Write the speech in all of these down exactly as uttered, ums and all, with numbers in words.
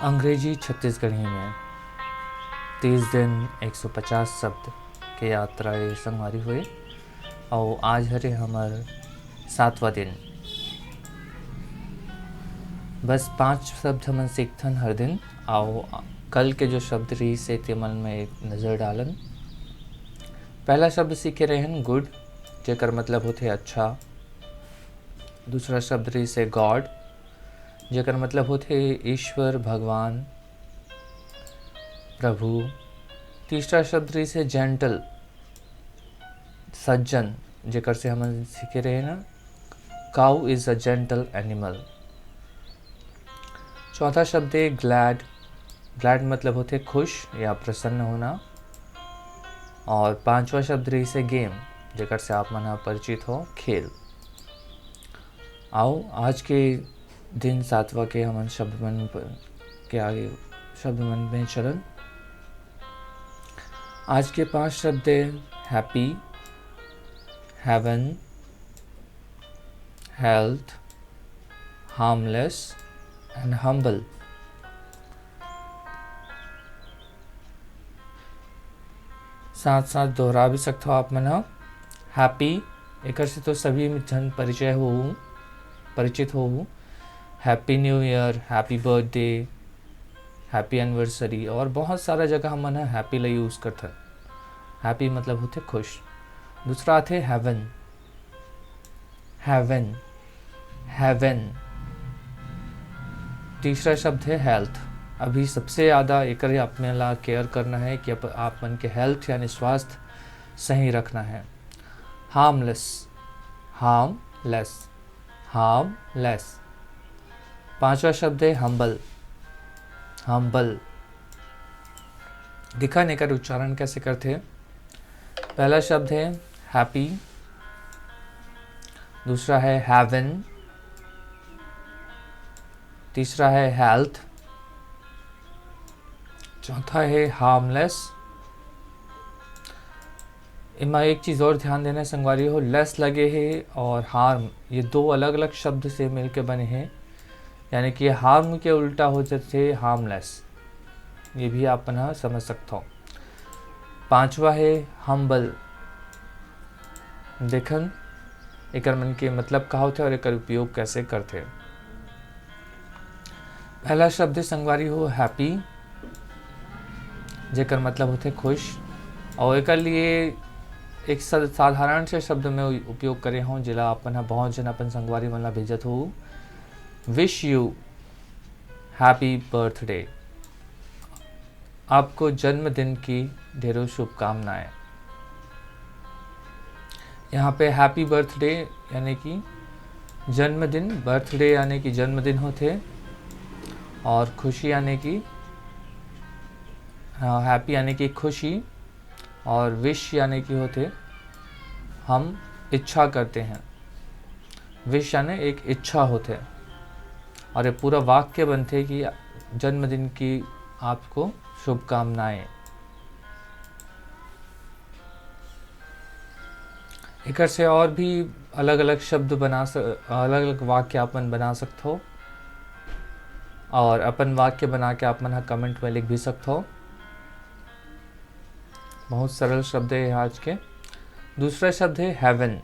अंग्रेजी छत्तीसगढ़ी में तीस दिन एक सौ पचास शब्द के यात्रा ये संगवारी हुए। और आज हरे हमर सातवां दिन। बस पांच शब्द हमन सीखथन हर दिन। आओ, कल के जो शब्द रहिस हे, ते मन में एक नज़र डालन। पहला शब्द सीखे रहे हन good, जेकर मतलब होथे अच्छा। दूसरा शब्द रहिस हे God, जेकर मतलब होथे ईश्वर, भगवान, प्रभु। तीसरा शब्द रहिस हे gentle, सज्जन, जेकर से हमन सीखे रहे ना, cow is a gentle animal। चौथा शब्द हे glad। Glad मतलब होथे खुश या प्रसन्न होना। और पांचवा शब्द रहिस हे game, जेकर से आप मन ह परिचित हो, खेल। आओ, आज के दिन सातवां के हमन शब्द मन प-, के आगे शब्द मन में चलन। आज के पांच शब्द हे happy, heaven, health, harmless and humble। साथ साथ दोहरा भी सकथो आप मन ह। Happy, एकर से तो सभी झन परिचय हो, परिचित हो। Happy New Year, happy birthday, happy anniversary, और बहुत सारा जगह हमन ह happy ला use करथन। Happy मतलब होथे खुश। दूसरा आथे heaven। Heaven, heaven। तीसरा शब्द हे health। अभी सबसे ज़्यादा एकर आप मन ला care करना हे कि आप, आप मन के health यानी स्वास्थ्य सही रखना हे। Harmless, harmless, harmless। पांचवा शब्द हे humble। Humble। देखन एकर उच्चारण कैसे करथे। पहला शब्द हे happy, दूसरा हे heaven, तीसरा हे health, चौथा हे harmless। एमा एक चीज़ और ध्यान देना हे संगवारी हो, less लगे हे और harm, ये दो अलग-अलग शब्द से मिलके बने हे, यानी कि harm के उल्टा हो जाथे harmless। ये भी आप मन ह समझ सकथो। पांचवा हे humble। देखन एकर मन के मतलब का होथे और एकर उपयोग कैसे करथे। पहला शब्द हे संगवारी हो happy, जेकर मतलब होथे खुश, और एकर लिए एक सा-, साधारण से शब्द में उ-, उपयोग करे हों, जेला अपन ह बहुत झन अपन संगवारी मन ला भेजत हो, wish you happy birthday। आपको जन्मदिन की ढेरों शुभकामनाएं। यहाँ पे happy birthday यानी कि जन्मदिन, birthday यानी कि जन्मदिन होथे, और खुशी यानी कि, हाँ, happy यानी कि खुशी, और wish यानी कि होथे हम इच्छा करते हैं। Wish यानी एक इच्छा होथे, और ये पूरा वाक्य बनथे कि जन्मदिन की आपको शुभकामनाएं। एकर से और भी अलग-अलग शब्द बना स-, अलग-अलग वाक्य आप मन बना सकथो, और अपन वाक्य बना के आप मन ह comment में लिख भी सकथो। बहुत सरल शब्द हे आज के। दूसरा शब्द हे heaven।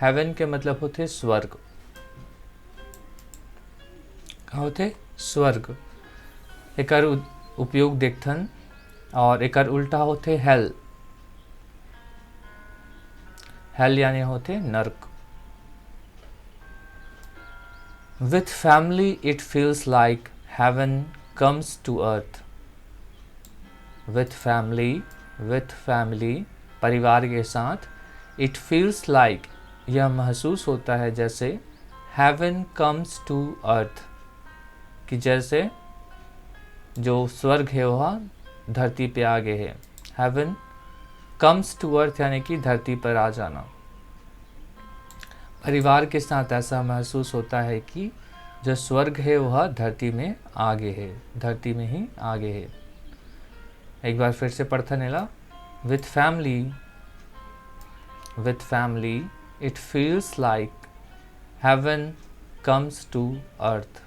Heaven के मतलब होथे स्वर्ग। का होथे? स्वर्ग। एकर उ-, उपयोग देखथन, और एकर उल्टा होथे hell। Hell यानी होथे नरक। With family, it feels like heaven comes to earth। With family, with family, परिवार के साथ, it feels like, यह महसूस होता है जैसे, heaven comes to earth, कि जैसे जो स्वर्ग हे वह धरती पे आ गे हे। Heaven comes to earth यानी कि धरती पर आ जाना। परिवार के साथ ऐसा महसूस होता है कि जो स्वर्ग हे वह धरती में आ गे हे, धरती में ही आ गे हे। एक बार फिर से पढ़थन एला। With family, with family, it feels like heaven comes to earth।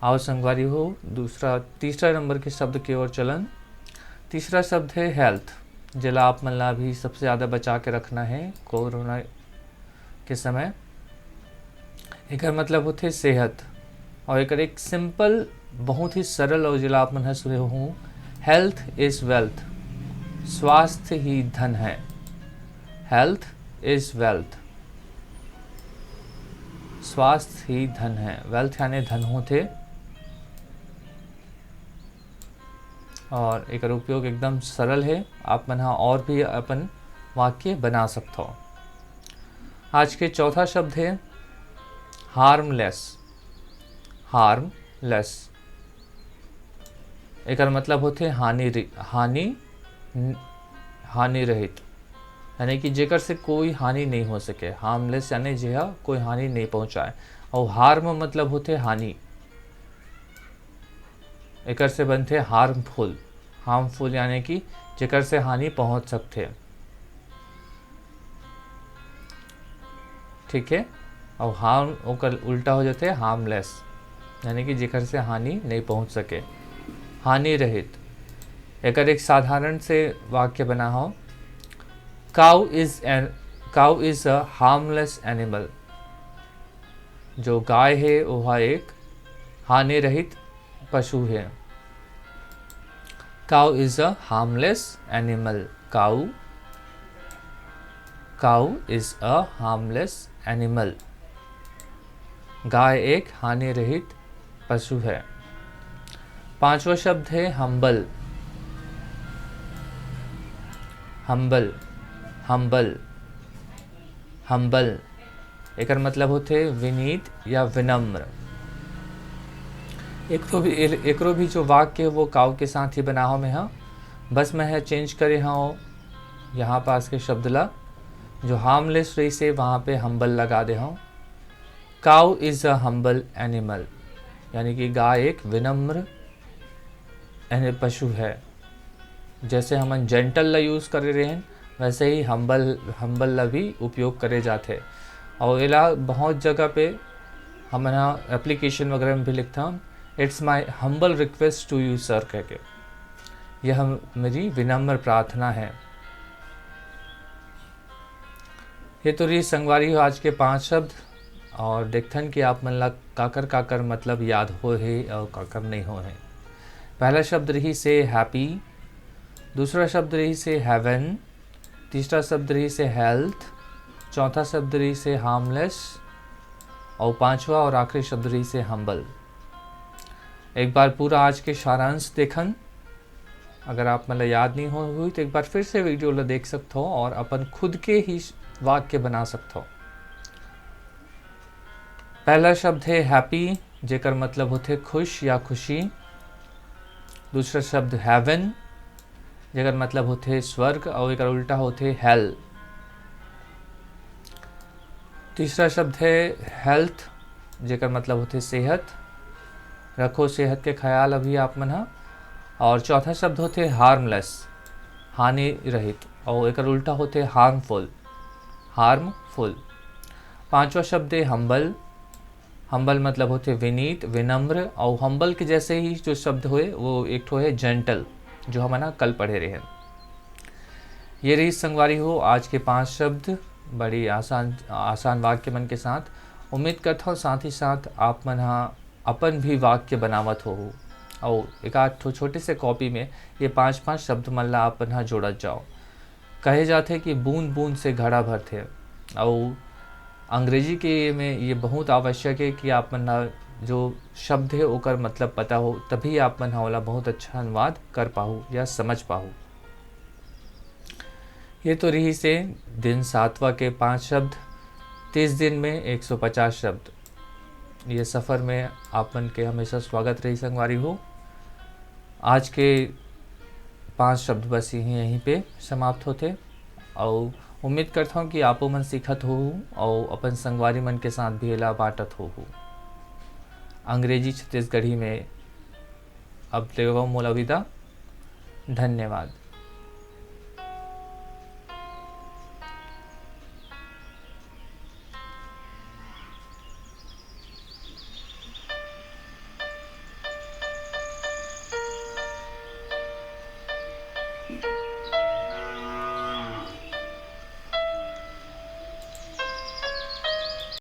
आओ संगवारी हो, दूसरा तीसरा नंबर के शब्द के ओर चलन। तीसरा शब्द है हेल्थ, जेला आप मन ला अभी सबसे ज्यादा बचा के रखना है कोरोना के समय। एकर मतलब होथे सेहत, और एकर एक सिंपल, बहुत ही सरल और जेला आप मन ह सुने हो, health is wealth, स्वास्थ्य ही धन है। Health is wealth, स्वास्थ्य ही धन है। वेल्थ यानी धन होथे, और एकर उपयोग एकदम सरल है। आप मन ह और भी अपन वाक्य बना सकथो। आज के चौथा शब्द है हार्मलेस। हार्मलेस, एकर मतलब होथे हानि रि-, हानि, हानि रहित, यानी कि जेकर से कोई हानि नहीं हो सके। हार्मलेस यानी जेहा कोई हानि नहीं पहुंचाए। और हार्म मतलब होथे हानि, एकर से बनथे हार्मफुल। हार्मफुल यानी कि जेकर से हानि पहुंच सकथे, ठीक है। और हार्म ओकर उल्टा हो जाथे हार्मलेस, यानी कि जेकर से हानि नहीं पहुंच सके, हानि रहित। एकर एक साधारण से वाक्य बना हो, cow is an cow is a harmless animal। जो गाय है, वह एक हानि रहित पशु है। Cow is a harmless animal। Cow, cow is a harmless animal। गाय एक हानि रहित पशु है। पांचवा शब्द है हम्बल। हम्बल, हम्बल, हम्बल, एकर मतलब होथे विनीत या विनम्र। एकरो भी, एकरो भी जो वाक्य है, वो काऊ के साथ ही बना हो मैं, हाँ, बस मैं ह चेंज करे हव यहाँ पास के शब्द ला, जो हार्मलेस रहिस हे, वहाँ पे हम्बल लगा दे हव। Cow is a humble animal, यानी कि गाय एक विनम्र यानी पशु है। जैसे हमन जेंटल ला यूज करे रहेन, वैसे ही हम्बल, हम्बल ला भी उपयोग करे जाथे। और एला बहुत जगह पे हमन ह एप्लीकेशन वगैरह में भी लिखथन, "It's my humble request to you sir" कह के, यह मेरी विनम्र प्रार्थना है। ये तो रही संगवारी हो आज के पांच शब्द, और देखथन कि आप मन ला काकर काकर मतलब याद हो हे और काकर नहीं हो हे। पहला शब्द रहिस हे हैप्पी, दूसरा शब्द रहिस हे हेवन, तीसरा शब्द रहिस हे हेल्थ, चौथा शब्द रहिस हे हार्मलेस, और पांचवा और आखिरी शब्द रहिस हे हम्बल। एक बार पूरा आज के सारांश देखन। अगर आप मन ला याद नहीं हो हुई तो एक बार फिर से वीडियो ला देख सकथो और अपन खुद के ही वाक्य बना सकथो। पहला शब्द है हैप्पी, जेकर मतलब होथे खुश या खुशी। दूसरा शब्द हेवन, जेकर मतलब होथे स्वर्ग, और एकर उल्टा होथे हेल। तीसरा शब्द है हेल्थ, जेकर मतलब होथे सेहत। रखो सेहत के ख्याल अभी आप मन ह। और चौथा शब्द होथे हार्मलेस, हानि रहित, और एकर उल्टा होथे हार्मफुल, हार्मफुल। पांचवा शब्द है हम्बल। हम्बल मतलब होथे विनीत, विनम्र, और हम्बल के जैसे ही जो शब्द होए, वो एक ठो है जेंटल, जो हमन ह कल पढ़े रहे। ये रही संगवारी हो आज के पांच शब्द, बड़ी आसान, आसान वाक्य मन के साथ। उम्मीद करता हूँ साथ ही साथ आप मन ह अपन भी वाक्य बनावत होहू, और एक आध ठो छोटे से कॉपी में ये पांच पांच शब्द मन ला अपन ह जोड़त जाओ। कहे जाथे कि बूंद बूंद से घड़ा भरथे, और अंग्रेजी के में ये बहुत आवश्यक है कि आप मन ला जो शब्द है ओकर मतलब पता हो, तभी आप मन ह ओला बहुत अच्छा अनुवाद कर पाहू या समझ पाहू। ये तो रहिस हे दिन सातवां के पांच शब्द, तीस दिन में एक सौ पचास शब्द। ये सफर में आप मन के हमेशा स्वागत रही संगवारी हो। आज के पांच शब्द बस यहीं, यहीं पे समाप्त होथे, और उम्मीद करता हूँ कि आपो मन सीखत होहू और अपन संगवारी मन के साथ भी एला बांटत होहू। अंग्रेजी छत्तीसगढ़ी में अब लेवव मोला विदा। धन्यवाद।